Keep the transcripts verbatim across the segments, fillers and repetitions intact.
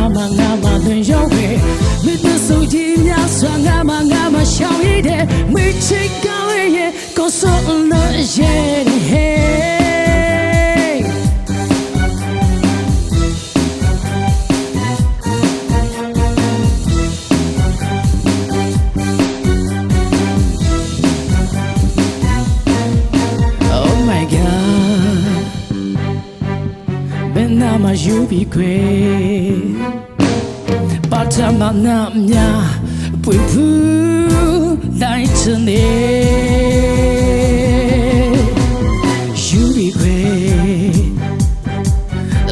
ငါမငါမလွင်ရောဝဲ မင်းတို့ဆိုရင်များစွာငါမငါမရှောင်ရည်တဲ့ မင်းချစ်ကောင်းရဲ့ကိုယ်စိုးလို့ရဲ့ဟဲ Oh my god ဘယ်နာမှာယူပြီးခွေ ပါထမနာများပွေဖူးလိုက်ချင်နေယူပြီးခွေ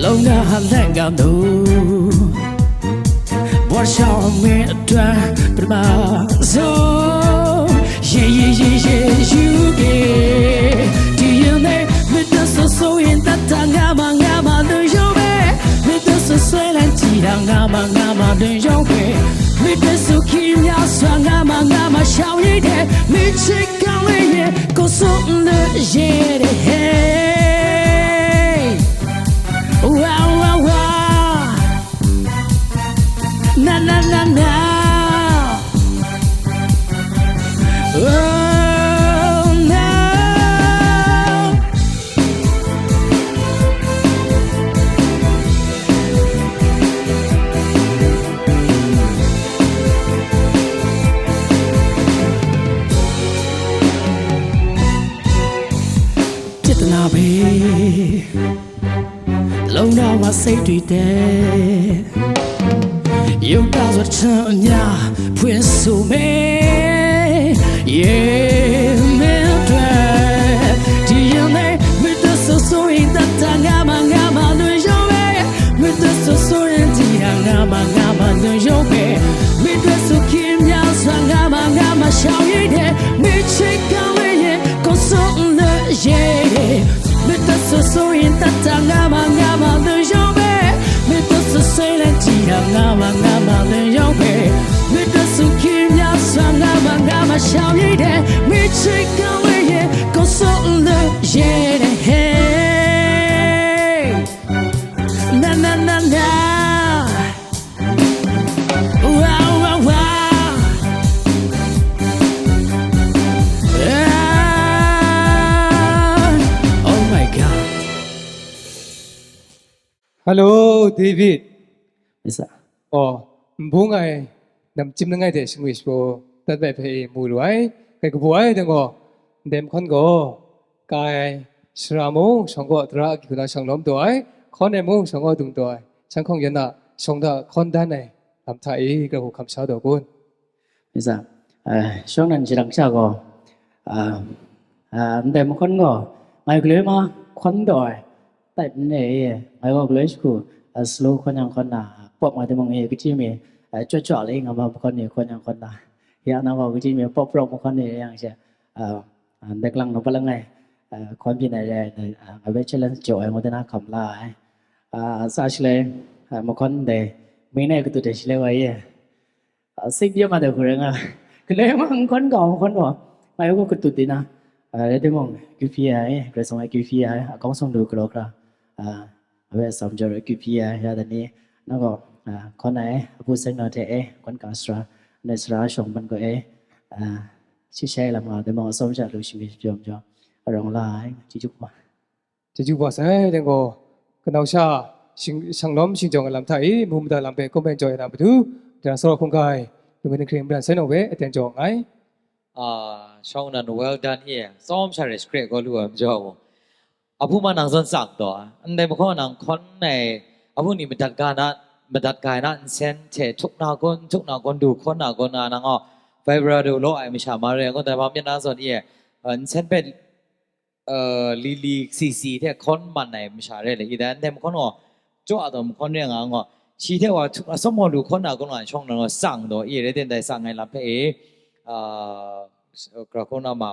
လုံးဝဟန်လက်ကတို့ ဘောရှောင်းမင်းအတွက်ပထမဆုံးရေရေရေရေယူခဲ့ဒီရင်နဲ့မင်းတို့ဆိုဆိုရင်တတ်တာငါမငါမလို့ရုံးပဲမင်းတို့ဆိုဆွဲလန်းကြည့်တာငါမငါမလို့ရုံးပဲမင်းတို့ဆိုခင်များစွာငါမငါမရှောင်ရည်တဲ့မင်းချစ်ကောင်းရဲ့ကိုယ်စိုးလို့ရဲ့တဲ့ hey wow wow wow Na na na na. Oh no. ပြဿနာပဲ လုံးဝစိတ်တွေတဲရုပ်တာဆိုချင်အများဖွင့်ဆိုမယ်ရေမင်းအတွက်ဒီရင်နဲ့မင်းတို့ဆိုဆိုရင်တတ်တာငါမငါမလို့ရောပဲမင်းတို့ဆိုဆိုရင်ဒီဟာငါမငါမလို့ရောပဲမင်းတို့ဆိုခင်များစွာငါမငါမရှောင်ရည်တဲ့မင်းချစ်ကောင်းရဲ့ကိုယ်ဆုံးလို့ရဲ့မင်းတို့ဆိုဆိုရင်တတ်တာငါမငါမလို့ရောပဲမင်းတို့ဆိုဆွဲလန်းကြည့်တာငါမငါမလို့ရောပဲမင်းတို့ဆိုခင်များစွာငါမငါမရှောင်ရည်တဲ့မင်းချစ်ကောင်းရဲ့ကိုယ်ဆုံးလို့ရဲ့တဲ့ hey na na na na wow wow wow ah, oh my god Hello David မစ္စတာ Oh, mbung ai nam chim langai de shingwi shpo dat bai phe mu lu ai, kai kabu ai dang gaw, ndai mahkawn gaw, kai, shara mung shawng gaw tara a kyu na shang lawm taw ai, hkawn ai mung shawng gaw dung taw ai, shan hkawng yan a shawng da hkawn dan ai lam hta e, gra hku hkam sha taw kun. Isa, eh, shawng nan shadang sha gaw, ah, ah, ndai mahkawn gaw, ngai galoi ma hkawn taw ai, Type n re, ngai gaw galoi shagu, a, slow hkawn yang hkawn na, pop nga timung e, kachyi mi, a, chawt chawt le nga ma, hkawn ni hkawn yang hkawn na, ya na gaw kachyi mi pop rock mahkawn ni yang she, a, a, ndai kalang nu palang ai, a, hkawn byin ai re ai, a, ngai hpe challenge jaw ai ngu de na hkam la ai. A, sa shaloi, a, mahkawn ndai, mi nai katut ai shaloi wa ye. A, sik bya ma de hku rai nga, galoi ma n hkawn kau, n hkawn kau, ngai gaw katut di na, a, rai timung, akyu hpyi ai, Karai Kasang a akyu hpyi ai, a kawng sung lu galaw hkra, a, a we atsam jaw rai akyu hpyi ai, ya da ni, na gaw, a, hkawn ai, abu seng naw hte e, hkawn ka sara, ndai sara shawng ban gaw e, a, shi shai lam nga, dai maw, atsawm sha lu shinggyim shapyaw majaw, arawng la ai, chyeju hkrum ai. Chyeju wa sai, deng gaw, kanau sha shing-, shanglawm shingjawng ai lam hta e, mu mada lam hpe kawm ai jaw ai na matu, dara tsawra hkungga ai, lung ai ninghkring maran sai nawng hpe aten jaw nngai. Ah, shawng nan well done e, tsawm sha re shakre gaw lu ai majaw gaw, a hpu ma nang zawn tsang taw ai, ndai mahkaw nang hkawn ai, a hpu ni madat ga na, madat ga ai na nsen hte htuk na kun, htuk na kun, du hkawn na kun, a nang gaw, Vibrato law ai masha ma re, ngut ai, ma myit na zawn e, ah, nsen hpe, uh, li li si si hte hkawn man ai masha re le, i dai, ndai mahkawn gaw, chyaw a taw mahkawn re nga gaw, shi hte wa htuk na tsawm gaw lu hkawn na kun nga ai shawng nan gaw tsang taw, i rai ten dai tsang ai lam hpe e, uh, gra hkaw na ma,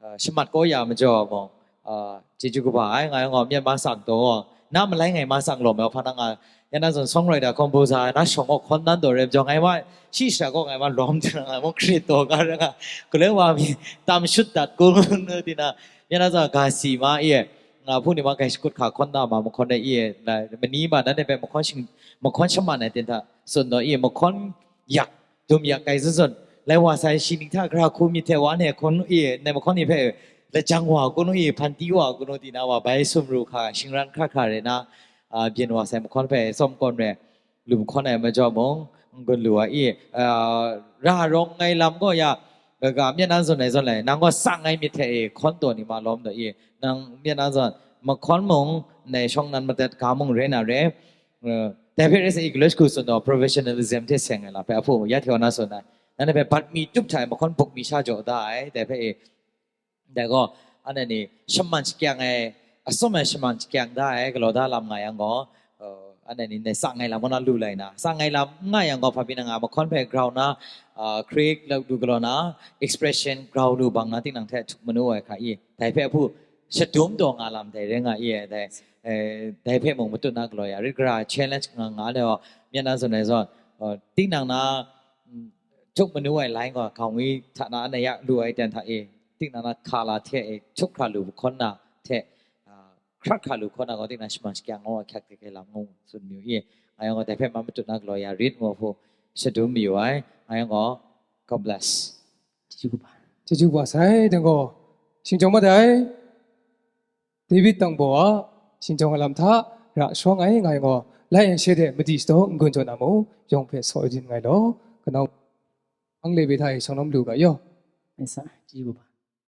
uh, shamat kau ya majaw gaw, uh, chyeju kaba ai, ngai gaw myit ma tsang taw gaw, na malai ngai ma tsang lawm ai, hpa na nga, ya na zawn songwriter, composer, na shawng gaw hkawn dan taw re majaw, ngai ma, shi sha gaw ngai ma lawm hte na ngai mung hkrit taw ga ra nga, galoi wa mi tam shut dat kun ngu di na, ya na zawn ga si ma e, Nga hpu ni ma gai shakut hka hkawn da ma mahkawn e i, na, mani ma nanhte hpe mahkawn shing, mahkawn shaman ai ten hta, tsun daw i, mahkawn yak, dum yak gai zun zun, lai wa sai shi ning hta, gara hku myit hte wa ne hkawn i, nai mahkawn ni hpe lajang wa kunu i, hpan ti wa kunu ti na wa, bai sumru hka, shingran hkra hkra re na, a, byin wa sai mahkawn hpe tsawm kawn re, lu mahkawn ai majaw mung, n-gun lu ai i, a, ra rawng ngai lam gaw ya, kaga myen na zawn ai zawn lai, nang gaw sang ai myit hte e, hkawn taw ni ma lawm daw i, nang myen na zawn, mahkawn mung, nai shawng nan madat ga mung re na re, uh, dai hpe rai sa i, galoi shagu tsun daw, professionalism hte seng ai lam hpe, a hpu ya hte wa na tsun ai, nanhte hpe bat mi tup hta e, mahkawn buk mi sha jaw da ai, dai hpe e, dai gaw, anhte ni shaman shakyang ai, atsawm ai shaman shakyang da ai, galaw da lam nga yang gaw, uh, anhte ni nai tsang ai lam kaw na lu lai na, tsang ai lam n nga yang gaw, hpa pyi na nga, mahkawn hpe grau na, uh, create lu galaw na, expression grau lu bang na, tinang hte htuk manu ai hka i, dai hpe a hpu shadum taw nga lam dai rai nga i ai, dai, eh, dai hpe mung matut na galaw ya, rit gara challenge nga nga ai, myen na zawn ai zawn, uh, tinang na, mm, htuk manu ai lai gaw, hkawng wi hta na, anhte ya lu ai ten hta e, tinang na hka la hte e, htuk hkra lu hkawn na hte, a, hkrat hkra lu hkawn na gaw, tinang shaman shakyang ngu, ahkyak hte hkye lam ngu, tsun mayu i, nga yawng gaw, dai hpe ma matut na galaw ya rit ngu hpu shadum mayu ai, nga yawng gaw, God bless. Chyeju kaba. Chyeju kaba sai, dang gaw, shingchawng mat ai. David tangbaw a shingchawng a lam hta ra shawng ai nga yang gaw, lai and share de madi shadaw n-gun jaw na mu, yawng hpe saw rin ngai law, kanau ang le be hta e shawng lawm lu ga yaw. Ai sa, chyeju kaba.